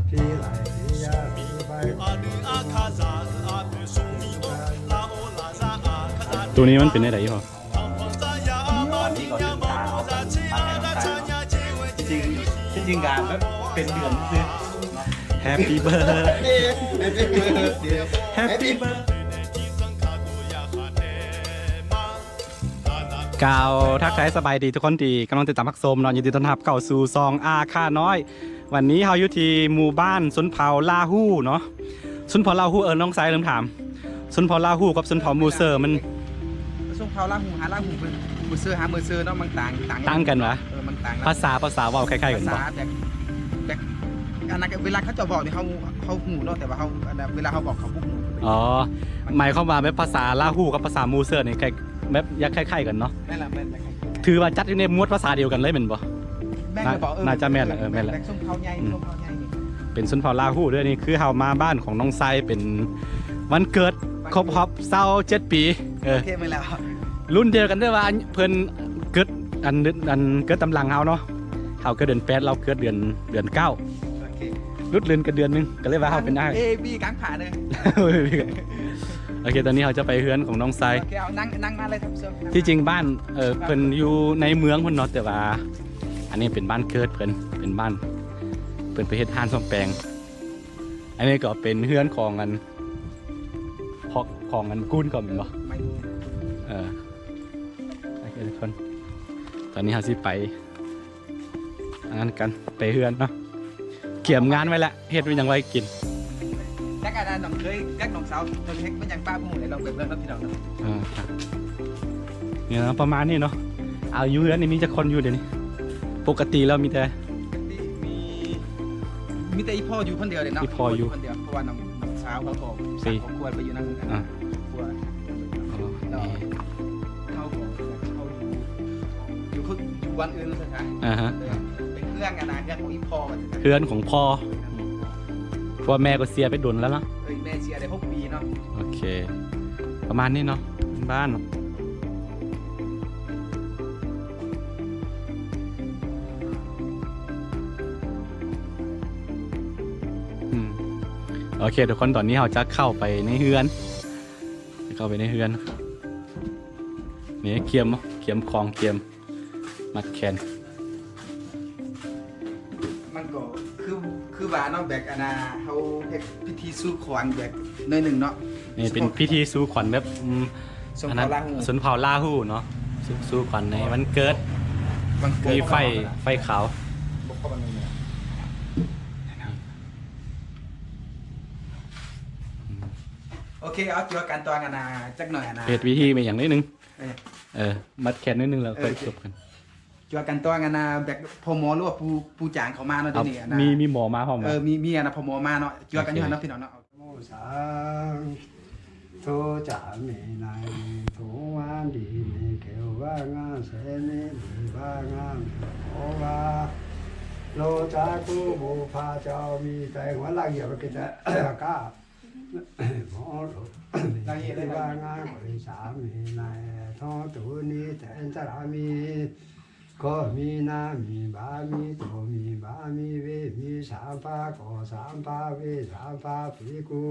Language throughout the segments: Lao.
ໂຕນີ້ມັນເປັນແນວໃດພໍ່? ຕອນນີ້ກໍສຶກສາເອົາກັນມາແຕ່ນ້ອງຊາຍເນາະ ທີ່ຈິງ ທີ່ຈິງກະແບບເປັນເດືອນຊື່ໆເນາະ. Happy birthday Happy birthday Happy birthday ກ່າວທັກທາຍສະບາຍດີທຸກຄົນທີ່ກຳລັງຕິດຕາມຮັບຊົມເນາະ. ຍິນດີຕ້ອນຮັບເຂົ້າສູ່ຊ່ອງອາຄານ້ອຍ. ວັນນີ້ເຮົາຢູ່ທີ່ໝູ່ບ້ານຊົນເຜົ່າລາຫູເນາະ. ຊົນເຜົ່າລາຫູ ເອີ ນ້ອງຊາຍລືມຖາມ ຊົນເຜົ່າລາຫູກັບຊົນເຜົ່າມູເຊີມັນ ຊົນເຜົ່າລາຫູຫາລາຫູ ເພິ່ນມູເຊີຫາເມີເຊີເນາະ ມັນຕ່າງ ຕ່າງ ຕ່າງກັນຫວາ? ເອີ ມັນຕ່າງ ພາສາ ພາສາເວົ້າຄ້າຍໆກັນບໍ່? ພາສາແບບ ແບບ ອັນນັ້ນ ເວລາເຂົາເຈົ້າເວົ້ານີ້ ເຮົາ ເຮົາຮູ້ເນາະ ແຕ່ວ່າເຮົາ ອັນນັ້ນ ເວລາເຮົາບອກເຂົາບໍ່ຮູ້. ອໍ ມັນ ໝາຍຄວາມວ່າແບບພາສາລາຫູກັບພາສາມູເຊີນີ້ ແບບຢາກຄ້າຍໆກັນເນາະ. ແມ່ນລະ ແມ່ນລະ ຖືວ່າຈັດຢູ່ໃນໝວດພາສາດຽວກັນເລີຍແມ່ນບໍ່? ແມ່ນບໍ່? ເອີ ໜ້າຈະແມ່ນລະ ເອີ ແມ່ນລະ ຊຸມເຜົ່າໃຫຍ່ ອືມ ຊຸມເຜົ່າໃຫຍ່ນີ້ ເປັນຊົນເຜົ່າລາຫູເດີ. ນີ້ຄືເຮົາມາບ້ານຂອງນ້ອງຊາຍ ເປັນວັນເກີດຄົບຮອບຊາວເຈັດປີ. ເອີ ໂອເຄ ແມ່ນແລ້ວ ລຸ້ນດຽວກັນເດີວ່າເພິ່ນເກີດ ອັນ ອັນເກີດຕາມຫຼັງເຮົາເນາະ. ເຮົາເກີດເດືອນແປດ ລາວເກີດເດືອນ ເດືອນເກົ້າ ໂອເຄ ຫຼຸດເດືອນກັນເດືອນໜຶ່ງ ກໍເລີຍວ່າເຮົາເປັນອ້າຍ ເອບີກາງຂາເດີ. ໂອເຄ ຕອນນີ້ເຮົາຈະໄປເຮືອນຂອງນ້ອງຊາຍ. ໂອເຄ ເອົາ ນັ່ງ ນັ່ງມາເລີຍທ່ານຜູ້ຊົມ. ທີ່ຈິງບ້ານ ເອີ ເພິ່ນຢູ່ໃນເມືອງພຸ້ນເນາະ ແຕ່ວ່າອັນນີ້ເປັນບ້ານເກີດເພິ່ນ ເປັນບ້ານ ເພິ່ນໄປເຮັດຮ້ານສ້ອມແປງ. ອັນນີ້ກໍເປັນເຮືອນຂອງອັນ ຂອງ ຂອງອັນກຸນເຂົາແມ່ນບໍ່? ເອີ ໂອເຄທຸກຄົນ ຕອນນີ້ເຮົາຊິໄປ ອັນນັ້ນກັນ ໄປເຮືອນເນາະ ກຽມງານໄວ້ແລ້ວ ເຮັດໄວ້ຫຍັງໄວ້ກິນ. ຈັກອັນນັ້ນນ້ອງເຄີຍ ຈັກນ້ອງສາວເພິ່ນເຮັດມັນຫຍັງປະໝູ່ໃຫ້ລອງໄປເບິ່ງເນາະພີ່ນ້ອງເນາະ. ເອີ ນີ້ເນາະ ປະມານນີ້ເນາະ. ເອົາ ຢູ່ເຮືອນນີ້ມີຈັກຄົນຢູ່ດຽວນີ້? ປົກກະຕິແລ້ວມີແຕ່ ປົກກະຕິມີ ມີແຕ່ອີ່ພໍ່ຢູ່ຄົນດຽວເດ້ເນາະ. ອີ່ພໍ່ຢູ່ ພໍ່ຢູ່ຄົນດຽວ ເພາະວ່ານ້ອງ ນ້ອງສາວເຂົາກໍສ້າງຄອບຄົວໄປຢູ່ນຳ ອ່າ ຄອບຄົວ. ອໍ ແລ້ວ ນີ້ ເຮົາກໍ ເຮົາຢູ່ ຢູ່ຄົນ ຢູ່ບ້ານອື່ນວ່າຊັ້ນຊະ. ອ່າຮະ ເອີ ເປັນເຮືອນ ອັນນະ ເຮືອນຂອງອີ່ພໍ່ວ່າຊັ້ນຊະ ເຮືອນຂອງພໍ່. ເພາະວ່າແມ່ກໍເສຍໄປດົນແລ້ວເນາະ. ເອີ ແມ່ເສຍໄດ້ຫົກປີເນາະ. ໂອເຄ ປະມານນີ້ເນາະ ບ້ານເນາະ. ອືມ ໂອເຄທຸກຄົນ ຕອນນີ້ເຮົາຈະເຂົ້າໄປໃນເຮືອນ ເຂົ້າໄປໃນເຮືອນ. ນີ້ ກຽມ ກຽມຂອງ ກຽມມັດແຂນ. ມັນກໍຄື ຄືວ່າເນາະ ແບບອັນນ່າ ເຮົາເຮັດພິທີສູ່ຂວັນແບບໜ້ອຍໜຶ່ງເນາະ. ນີ້ເປັນພິທີສູ່ຂວັນແບບ ອືມ ຊົນເຜົ່າລາຫູ ຊົນເຜົ່າລາຫູເນາະ ສູ່ ສູ່ຂວັນໃນວັນເກີດ ວັນເກີດ ມີໄຟ ໄຟຂາວ. ໂອເຄ ເອົາ ເຈີກັນຕອນອັນນ່າ ຈັກໜ້ອຍອັນນ່າ ເຮັດພິທີແມ່ນຫຍັງໜ້ອຍໜຶ່ງ. ເອີ ເອີ ມັດແຂນໜ້ອຍໜຶ່ງແລ້ວ ເອີ ຄ່ອຍຈົບກັນ. ເຈີກັນຕອນອັນນ່າ ແບບພໍ່ໝໍ ຫຼືວ່າປູ່ ປູ່ຈາງເຂົາມາເນາະ. ດຽວນີ້ອັນນ່າ ມີ ມີໝໍມາພ້ອມ. ເອີ ມີ ມີອັນນ່າ ພໍ່ໝໍມາເນາະ. ເຈີກັນຢູ່ຫັ້ນເນາະ ໂອເຄ ພີ່ນ້ອງເນາະ. ນະໂມຕັສສະ ໂທຈາມິ ນາຍເມ ໂທວາດີເມ ເຂວວາງາເສນິ ດີວາງາເມ ໂອວາໂລຈາກຸ ບຸບພາເຈົ້າ ມີແຕ່ຫົວລາກຢຽບກິດຈະກາ ໂມໂລ ນາເຮ ເລວາງາ ບໍລິສາມິ ນາເຮ ໂທຕຸນິ ເຕນຈະລາມິ ໂຄມິ ນາມິ ບາມິ ໂຕມິ ບາມິ ເວມິ ສາມພາ ໂຄ ສາມພາ ເວ ສາມພາ ພິກຸ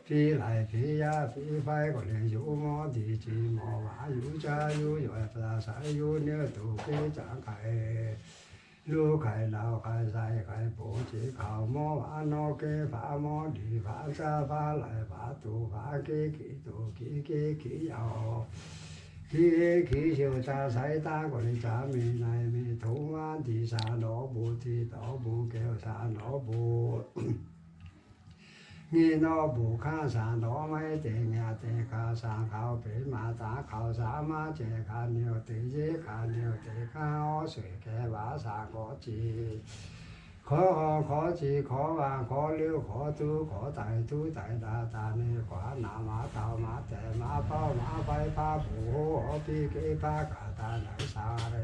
ພິໄລ ພິຍາ ພິໄຟ ໂຄເລ ຍຸ ໂມ ດີ ຈີ ໂມ ວາຍຸ ຈາຍຸ ໂຍ ປະຊາ ສາຍຸ ເນ ຕຸ ເກ ຈັງ ໄຄ ລູກໄຂ່ ເຫຼົ້າໄຂ່ ໄຊໄຂ່ ປູ ຈີ ເຂົ້າ ໂມ ວາ ໂນ ເກ ພາ ໂມ ດີ ພາ ຊາ ພາ ໄຫຼ ພາ ຕູ ພາ ກີ ກີ ຕູ ກີ ກີ ກີ ເອົາ ກີ ເອ ກີ ຊິວ ຕາ ໄຊ ຕາ ໂຄ ນິ ສາ ມີ ນາຍ ມີ ທຸ ວາ ຕີ ສາ ໂນ ບູ ຕີ ໂຕ ບູ ເກວ ສາ ໂນ ບູ ງີ ໂນ ບູ ຄາ ສາ ໂນ ໄມ ເຕ ງາ ເຕ ຄາ ສາ ເຂົາ ເປ ມາ ຕາ ເຂົາ ສາ ມາ ເຈ ຄາ ນິວ ຕີ ເຍ ຄາ ນິວ ເຕ ຄາ ໂອ ເສ ເກ ວາ ສາ ໂຄ ຈີ ຂໍ ຂໍ ຈີ ຂໍ ວ່າ ຂໍ ລິວ ຂໍ ຕູ ຂໍ ໄຕ ຕູ ໄຕ ດາ ຕາ ເນ ຂວາ ນາ ມາ ເຕົາ ມາ ແຕ ມາ ເປົາ ມາ ໄຟ ພາ ປູ ໂຮ ໂອ ປີ ເກ ພາ ກາ ຕາ ໄນ ສາ ເຣ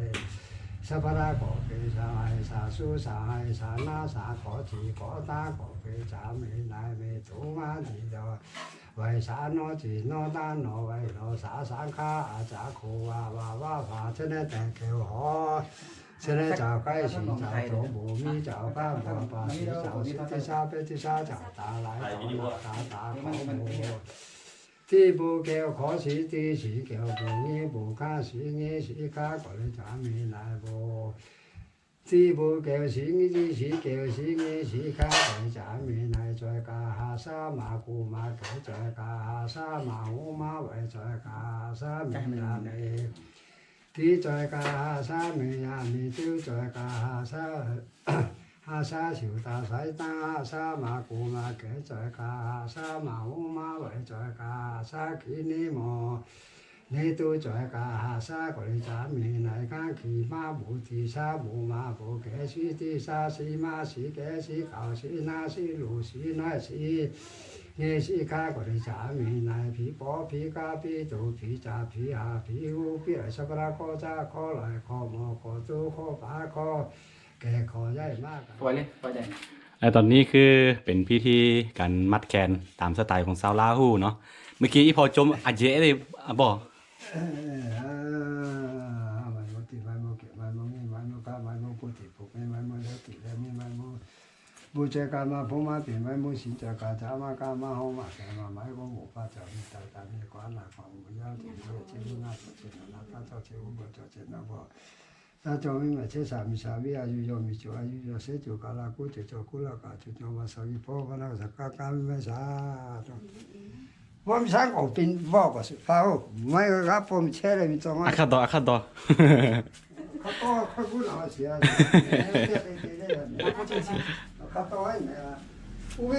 ສາ ພະ ລາ ຂໍ ເກ ສາ ໄຫ ສາ ຊູ ສາ ໄຫ ສາ ນາ ສາ ຂໍ ຈີ ຂໍ ຕາ ຂໍ ເກ ສາ ເມ ນາຍ ເມ ໂຕ ມາ ດີ ດອ ໄວ ສາ ໂນ ຈີ ໂນ ຕາ ໂນ ໄວ ໂນ ສາ ສັງ ຄາ ອາ ຈາ ໂຄ ວາ ວາ ວາ ພາ ຊະ ເນ ແຕ ເກວ ຫໍ ສະເນເຈົ້າໃກ້ສີເຈົ້າໂຕ ບໍ່ມີເຈົ້າຂ້າມ ພວກປາສີເຈົ້າສິດຕິສາເປຕິສາ ເຈົ້າຕາຫຼາຍເຈົ້າໜ້າຕາຕາຂອງໝູ່ ທີ່ບໍ່ແກ້ວຂໍສີຕີສີແກ້ວ ບໍ່ມີບໍ່ຄ່າສີເງສີຄ່າ ກໍເລີຍຈະມີນາຍບໍ່ ທີ່ບໍ່ແກ້ວສີເງສີແກ້ວສີເງສີຄ່າ ກໍເລີຍຈະມີນາຍ ຈອຍກາຫາສາມາກູມາແກ່ ຈອຍກາຫາສາມາຫູມາໄວ້ ຈອຍກາຫາສາມີນາເມ ທີ່ຈອຍກາຫາສາມີຍາມີຕິວ ຈອຍກາຫາສາ ຫາສາສິວຕາສາຍຕາ ຫາສາມາກູມາແກ່ ຈອຍກາຫາສາມາຫູມາໄວ້ ຈອຍກາຫາສາຄີນີໝໍ ເນຕຸ ຈອຍກາຫາສາ ກໍເລີຍຈະມີນາຍກາງຂີ່ມາບູຕິສາ ບູມາໂບແກ່ສີຕິສາ ສີມາສີແກ່ສີຂາວສີນາສີຫຼູສີນ້ອຍສີ ເງສີຄາ ກໍເລີຍຈະມີນາຍ ຜີປໍຜີກາຜີໂຕຜີຈາຜີຫາຜີຫູຜີໄຫຼສັບປະລາ ຂໍຈາຂໍຫຼາຍຂໍໝໍຂໍໂຕຂໍປາຂໍແກ່ຂໍໃຫຍ່ມາກ ປອຍເລີຍ ປອຍໄດ້. ແລະຕອນນີ້ຄືເປັນພິທີການມັດແຂນຕາມສະໄຕຂອງຊາວລາຫູເນາະ. ເມື່ອກີ້ອີ່ພໍ່ຈົ່ມອາເຈເດ ອາ ບໍ່ ເອີ ມາໂມຕິມາໂມເກມາໂມມີມາໂມກາມາໂມປຸຕິປຸເມມາໂມເດຕິເດມີມາໂມ ບູເຈກາມາພູມາປິມາຍມູສີຈາກາຈາມາກາມາໂຮມາແກມາໄມໂກບູປາຈາມິຕາຕາເມກວານາຄອງບຸຍາເຈໂຍເຈນາເຈນາຕາເຈົ້າເຈອຸໂບເຈົ້າເຈນາໂບຕາເຈົ້າມິມາເຊສາມິສາວິອາຍຸໂຍມິຈຸອາຍຸໂຍເສຈຸກາລາກຸເຈໂຈກຸລາກາຈຸໂຈວາສາວິໂພວະນາສະກາກາມິມາສາທຸ ບໍ່ມີສາງອອກເປັນເວົ້າກໍສຸພາວ ໄມ້ກໍກັບຜົມແຊໄດ້ມີຕ້ອງ ອາຄາໂຕ ອາຄາໂຕ ເຂົາຕໍ່ເຂົາກູເອົາເສຍ ເຂົາຕໍ່ໃຫ້ແມ່ອຸເວ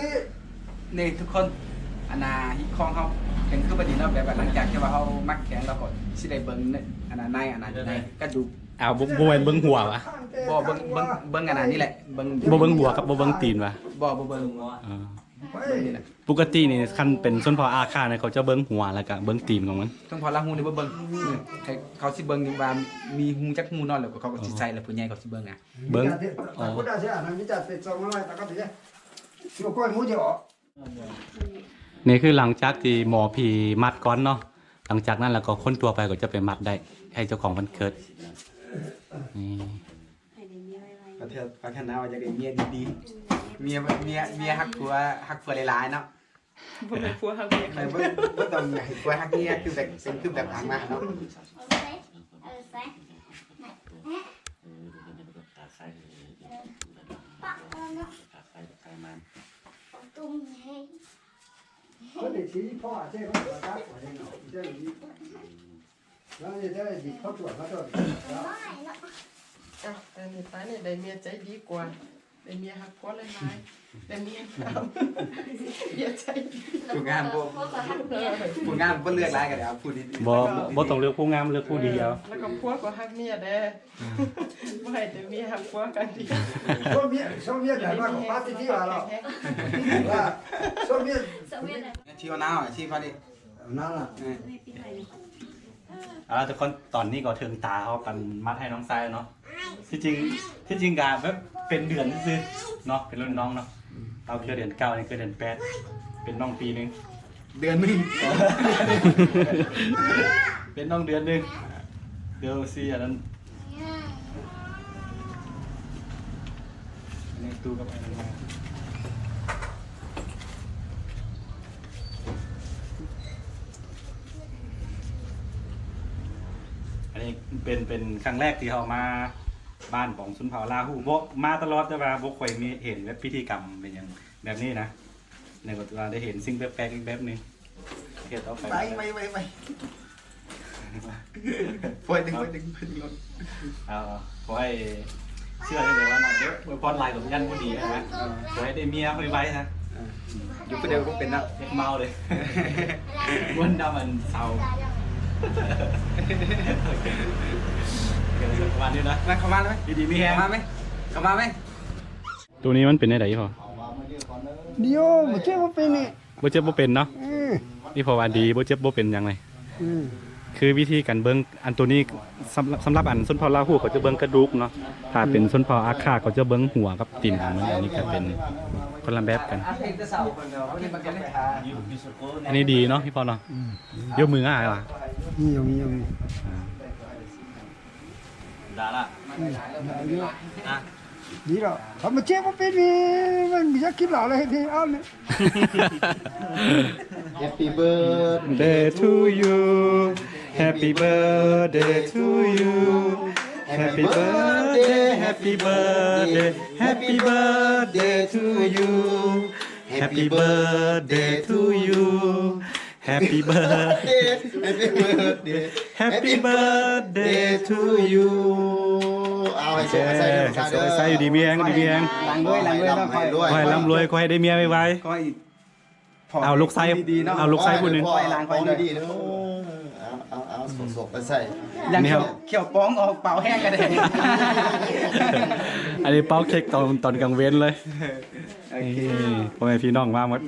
ນີ້ທຸກຄົນ ອັນນ່າ ຮີດຄອງເຮົາເປັນຄືບາດນີ້ເນາະ ແບບວ່າຫຼັງຈາກທີ່ວ່າເຮົາມັດແຂນ ເຮົາກໍຊິໄດ້ເບິ່ງ ອັນນ່າ ໃນ ອັນນ່າ ໃນກະດູກ ອ້າວ ບໍ່ ບໍ່ແມ່ນເບິ່ງຫົວຫວາ? ບໍ່ ເບິ່ງ ເບິ່ງ ເບິ່ງອັນນັ້ນນີ້ແຫຼະ ເບິ່ງ ບໍ່ເບິ່ງຫົວກັບບໍ່ເບິ່ງຕີນຫວາ? ບໍ່ ບໍ່ເບິ່ງຫົວ ອ່າ ເບິ່ງນີ້ແຫຼະ. ປົກກະຕິນີ້ຄັນເປັນຊົນເຜົ່າອາຂ່ານີ້ ເຂົາຈະເບິ່ງຫົວ ແລ້ວກະເບິ່ງຕີນຂອງມັນ. ຊົນເຜົ່າລາຫູນີ້ບໍ່ເບິ່ງ ເຂົາຊິເບິ່ງວ່າມີຫູຈັກຫູເນາະ ແລ້ວກໍເຂົາກໍຊິໃສ່ ແລ້ວຜູ້ໃຫຍ່ເຂົາຊິເບິ່ງນະ ເບິ່ງ ອໍ ນີ້ຄືຫຼັງຈາກທີ່ໝໍຜີມັດກ່ອນເນາະ ຫຼັງຈາກນັ້ນແລ້ວກໍຄົນທົ່ວໄປກໍຈະໄປມັດໄດ້ ໃຫ້ເຈົ້າຂອງວັນເກີດ ນີ້ ປາຖະ ປາຖະໜາວ່າຢາກໄດ້ເມຍດີໆ ເມຍ ເມຍ ເມຍຮັກຜົວ ຮັກຜົວຫຼາຍໆເນາະ ບໍ່ແມ່ນຜົວຮັກເມຍ ບໍ່ ບໍ່ຕ້ອງໃຫ້ຜົວຮັກເມຍ ຄືແບບ ເປັນຄືແບບທາງມາເນາະ. ຄົນໄດ້ສີພໍ່ເຈົ້າ ເຈົ້າດີ ແລ້ວນີ້ຈະໄດ້ດີພໍ່ຕົວະມາຕົວະ ອ່ະ ຕາຍນີ້ ຕາຍນີ້ ໄດ້ເມຍໃຈດີກວ່າ ໄດ້ເມຍຮັກຜົວຫຼາຍໆ ໄດ້ເມຍງາມ ເມຍໃຈດີ ຜູ້ງາມບໍ່ ຜູ້ງາມບໍ່ເລືອກຫຼາຍກໍໄດ້ ເອົາຜູ້ດີໆ ບໍ່ ບໍ່ຕ້ອງເລືອກຜູ້ງາມ ເລືອກຜູ້ດີເອົາ ແລ້ວກໍຜົວກໍຮັກເມຍແດ່ ບໍ່ໃຫ້ແຕ່ເມຍຮັກຜົວກັນດີ ຊົມເມຍ ຊົມເມຍແບບວ່າກໍປາຕິທິວ່າເນາະ ວ່າຊົມເມຍ ທີ່ວ່າໜາວ ທີ່ວ່າດີ ນັ້ນລະ ເອີ ເອົາລະທຸກຄົນ ຕອນນີ້ກໍເຖິງຕາເຮົາກັນມັດໃຫ້ນ້ອງຊາຍເນາະ ທີ່ຈິງ ທີ່ຈິງກະແບບເປັນເດືອນຊື່ໆເນາະ ເປັນລຸ້ນນ້ອງເນາະ ເຮົາເກີດເດືອນເກົ້າ ນີ້ເກີດເດືອນແປດ ເປັນນ້ອງປີໜຶ່ງ ເດືອນໜຶ່ງ ເປັນນ້ອງເດືອນໜຶ່ງ ດຽວຊິອັນນັ້ນ ອັນນີ້ຕູ້ກັບອັນນັ້ນມາ ອັນນີ້ເປັນ ເປັນຄັ້ງແລກທີ່ເຮົາມາບ້ານຂອງຊົນເຜົ່າລາຫູ ບໍ່ ມາຕະຫຼອດ ແຕ່ວ່າບໍ່ຄ່ອຍມີເຫັນແບບພິທີກຳເປັນຫຍັງແບບນີ້ນະ ແລ້ວກໍຖືວ່າໄດ້ເຫັນສິ່ງແປກໆອີກແບບໜຶ່ງ ເຮັດອອກໄປ ໄປ ໄປ ໄປ ໄປ ປ່ອຍດຶງ ປ່ອຍດຶງ ປ່ອຍດຶງລົງ ເອົາ ຂໍໃຫ້ເຊື່ອໄດ້ເລີຍວ່ານ້ອງເດີ ອວຍພອນຫຼາຍກໍຢ້ານບໍ່ດີນະ ຂໍໃຫ້ໄດ້ເມຍໄວໆນະ ເອີ ຢູ່ຜູ້ດຽວກໍເປັນນະ ເຮັດເມົາເດ້ ມ່ວນນຳອັນເຊົາ ໂອເຄ ປະມານນີ້ນະ ມາເຂົ້າມາເລີຍ ຢູ່ດີມີແຮງ ເຂົ້າມາໄໝ ເຂົ້າມາໄໝ. ໂຕນີ້ມັນເປັນແນວໃດອີ່ພໍ່? ດຽວ ບໍ່ເຈັບບໍ່ເປັນນີ້ ບໍ່ເຈັບບໍ່ເປັນເນາະ ອື ອີ່ພໍ່ວ່າດີ ບໍ່ເຈັບບໍ່ເປັນຫຍັງເລີຍ ອື ຄືວິທີການເບິ່ງ ອັນໂຕນີ້ ສຳ ສຳລັບອັນຊົນເຜົ່າລາຫູເຂົາຈະເບິ່ງກະດູກເນາະ ຖ້າເປັນ ອື ຊົນເຜົ່າອາຂ່າເຂົາຈະເບິ່ງຫົວກັບຕີນຂອງມັນ ອັນນີ້ກະເປັນຄົນລະແບບກັນ ອັນນີ້ດີເນາະ ອີ່ພໍ່ເນາະ ອື ຍົກມືງ່າຍວ່າ ມີຢູ່ ມີຢູ່ ມີ ອ່າ ດາລະ ມາ ອືມ ດີແລ້ວ ເຂົາມາເຈັບບໍ່ເປັນນີ້ ມັນຢາກກິນເຫຼົ້າແລ້ວເຮັດນີ້ເອົານີ້ Happy birthday to you. Happy birthday to you. Happy birthday, happy birthday, happy birthday to you. Happy birthday to you. Happy birthday, happy birthday, happy birthday to you. ເອົາໃຫ້ສຸກໃຫ້ໃສເດີ ໃສ່ຢູ່ດີມີແຮງ ດີມີແຮງ ລ່ຳລວຍ ລ່ຳລວຍ ຂໍໃຫ້ລ່ຳລວຍ ຂໍໃຫ້ໄດ້ເມຍໄວໆ ຂໍໃຫ້ ເອົາລູກຊາຍ ເອົາລູກຊາຍຜູ້ໜຶ່ງ ຂໍໃຫ້ລ່າງ ຂໍໃຫ້ດີເດີ ເອົາ ເອົາ ເອົາ ສວກໆ ໄປໃສ່ ຢ່າງ ນີ້ ຂຽວ ຂຽວປອງອອກ ເປົ່າແຮງກໍໄດ້ ອັນນີ້ເປົ່າເຄັກຕອນ ຕອນກາງເວັນເລີຍ ໂອເຄ ນີ້ ພໍ່ແມ່ພີ່ນ້ອງມາໝົດ.